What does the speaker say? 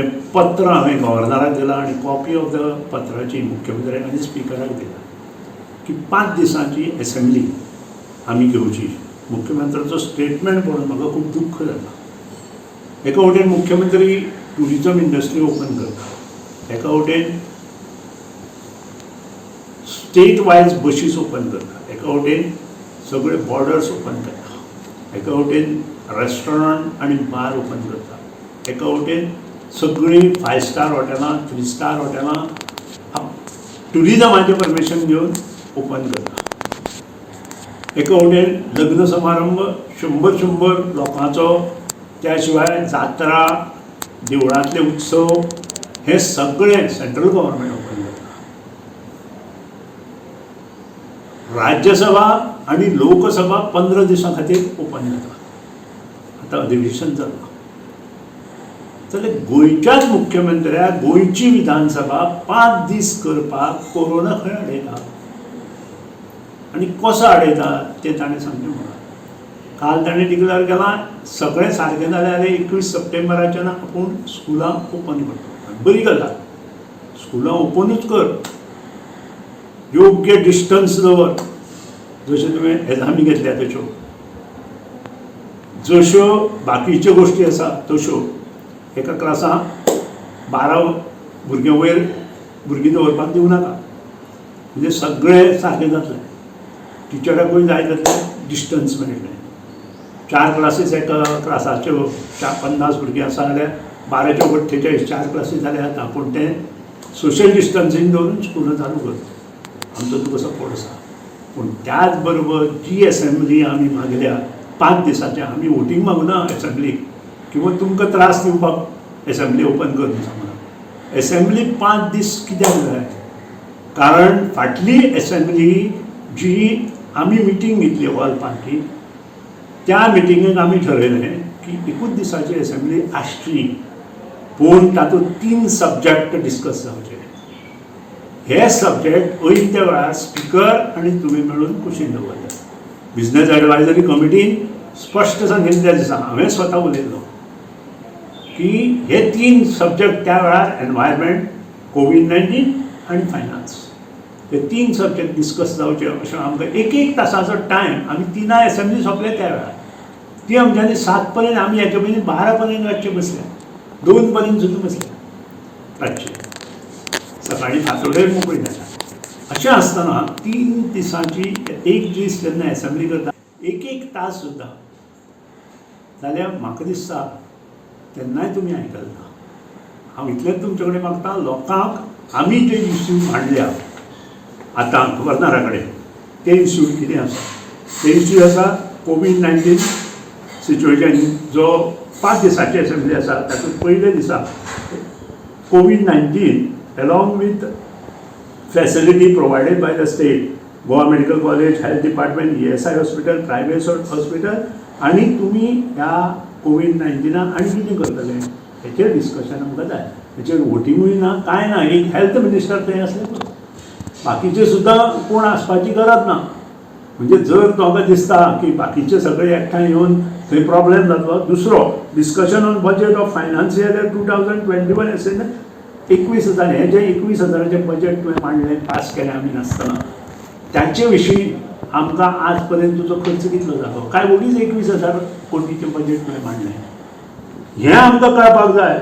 तें पत्र हांवें गव्हर्नराक दिलां आनी कॉपी ऑफ the पत्राची मुख्यमंत्र्याक आनी स्पिकराक दिला की 5 दिसांची एसेंब्ली आमी घेवची. मुख्यमंत्र्याचो स्टेटमेंट पळोवन म्हाका खूब दुख्ख जाता. एका वटेन मुख्यमंत्री टुरिजम इंडस्ट्री ओपन करता, एका वटेन स्टेट वायज बशीस ओपन करता, एका वटेन सगळे बॉर्डर्स ओपन करता, एका वटेन रेस्टॉरंट आनी बार ओपन करता, एका वटेन सगळीं फायव स्टार हॉटेलां, थ्री स्टार हॉटेलां टुरिजमाचें परमिशन घेवन ओपन करता, एका वटेन लग्न समारंभ शंबर शंबर लोकांचो, त्या शिवाय जात्रा, देवळांतले उत्सव, हे सगळें सेंट्रल गव्हर्मेंट ओपन करता. राज्यसभा आनी लोकसभा 15 दिसां खातीर ओपन जाता. आतां अधिवेशन जालां जाल्यार गोंयच्याच मुख्यमंत्र्याक गोंयची विधानसभा 5 दीस करपाक कोरोना खंय आडयता आनी कसो आडयता तें ताणें सांगचें म्हाका. काल ताणें डिक्लेअर केलां, सगळें सारकें जालें जाल्यार 21 सप्टेंबराच्यान आपूण स्कुलां ओपन करतलो. बरी गजाल, स्कुलां ओपनूच कर, योग्य डिस्टन्स दवर, जशें तुवें एग्जामी घेतल्या तश्यो, जश्यो बाकीच्यो गोश्टी आसा तश्यो. एका क्लासांत 12 भुरग्यां वयर भुरगीं दवरपाक दिवं नाका. म्हणजे सगळें सारकें जातलें. टिचराकूय जाय जातलें डिस्टन्स मेळटलें. चार क्लासीस एका क्लासाच्यो, चार 50 भुरगीं आसा जाल्यार 12च्यो 48, चार क्लासी जाल्यार जाता. पूण तें सोशल डिस्टन्सींग दवरून स्कुलां चालू कर, आमचो तुका सपोर्ट आसा. पूण त्याच बरोबर जी एसेंब्ली आमी मागल्या 5 दिसांचे, आमी वोटींग मागूना एसेंब्लीक किंवा तुमकां त्रास दिवपाक एसेंब्ली ओपन कर म्हूण सांगना. एसेंब्ली 5 दीस कित्याक जाय? कारण फाटली एसेंब्ली जी आमी मिटींग घेतली ऑल पार्टी, त्या मिटिंगेक आमी ठरयलें की एकूच दिसाची एसेंब्ली आसची, पूण तातूंत तीन सब्जॅक्ट डिस्कस जावचे. हे सब्जॅक्ट ऐन त्या वेळार स्पिकर आनी तुमी मेळून कुशीन दवरले. बिजनेस एडवायजरी कमिटीन स्पश्ट सांगिल्लें, त्या दिसा हांवें स्वता उलयल्लो की हे तीन सब्जॅक्ट त्या वेळार एनवायरमेंट, कोवीड 19 आनी फायनान्स, हे तीन सब्जॅक्ट डिस्कस जावचे अशें आमकां एक एक तासाचो टायम. आमी तिनां एसेंब्ली सोंपले त्या वेळार. ती आमच्यांनी 7 पर्यंत, आमी हेच्या पयलीं 12 पर्यंत रातचे बसले, 2 पर्यंत सुद्दां बसले रातचे. सकाळीं फांतोडेर मोकळी जाता. अशें आसतना 3 दिसांची, एक दीस जेन्ना एसेंब्ली करता, एक एक तास सुद्दां जाल्यार म्हाका दिसता तेन्नाय तुमी आयकलें ना. हांव इतलेंच तुमचे कडेन मागता, लोकांक आमी जे इश्यू मांडल्या आतां गव्हर्नरा कडेन, ते इश्यू कितें आसा? ते इश्यू आसा कोवीड 19 सिच्युएशन. जो 5 दिसांची एसेंब्ली आसा तातूंत पयल्या दिसा COVID-19 along with facility provided by the state, Goa Medical College, Health Department, ESI Hospital, private hospital, आनी तुमी ह्या कोवीड 19नाक आनी कितें करतले हेचेर डिस्कशन आमकां जाय. हेचेर वोटिंगूय ना, कांय ना. एक हेल्थ मिनिस्टर थंय आसले पुरो, बाकीचे सुद्दां कोण आसपाची गरज ना. म्हणजे जर तुमकां दिसता की बाकीचे सगळे एकठांय येवन थंय प्रॉब्लेम जातलो. दुसरो, discussion on budget of financial year 2021 S N 21,000. हें जें 21,000चें बजेट तुवें मांडलें, पास केलें आमी नासतना, ताचे विशीं आमकां आज पर्यंत तुजो खर्च कितलो जालो? काय ओगीच 21,000 कोटीचें बजेट तुवें मांडलें, हें आमकां कळपाक जाय.